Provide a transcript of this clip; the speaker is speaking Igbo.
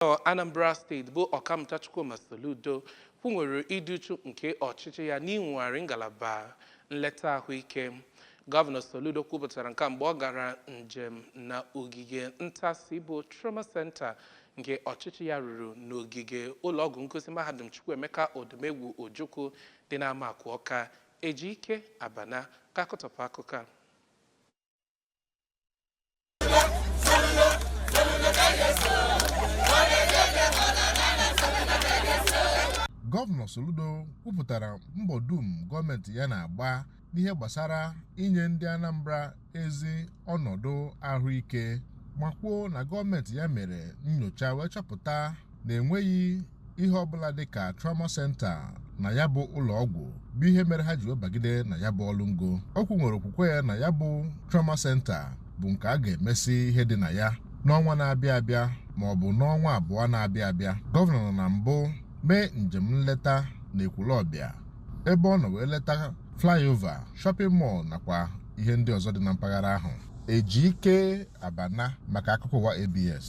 Anambra Steeti bụ Ọkammụta Chukwuma Soludo kwunwere ịdị uchu nke ọchịchị ya n'inwegharị ngalaba nleta ahụike. Gọvanọ Soludo kwupụtara nke a mgbe ọ gara njem na ogige ntasị bụ Trauma Center nke ọchịchị ya ruru n'ogige ụlọọgwụ nkụzi mahadum Chukwuemeka Odumegwu Ojukwu dị n'Amakụ Ọka. Ejike Abana ka akụtọpụ akụkọ a. Gọvanọ Soludo kwupụtara mbọ dum gọọmenti ya na-agba n'ihe gbasara inye ndị Anambra ezi ọnọdụ ahụike, ma kwuo na gọọmenti ya mere nnyocha wee chọpụta na enweghị ihe ọbụla dịka trauma center na ya bụ ụlọọgwụ, bụ ihe mere ha ji wee bagide na ya bụ ọlụ ngo. O kwunwere okwukwe ya na ya bụ trauma center bụ nke a ga-emesi ihe dị na ya n'ọnwa na-abịa abịa ma ọ bụ n'ọnwa 2 na-abịa abịa. Gọvanọ nọ na mbụ mee njem nleta na Ekwulọbịa, ebe ọ nọ wee leta flyover, shopping mall nakwa ihe ndị ọzọ dị na mpaghara ahụ. Ejike Abana maka akụkọ ụwa ABS.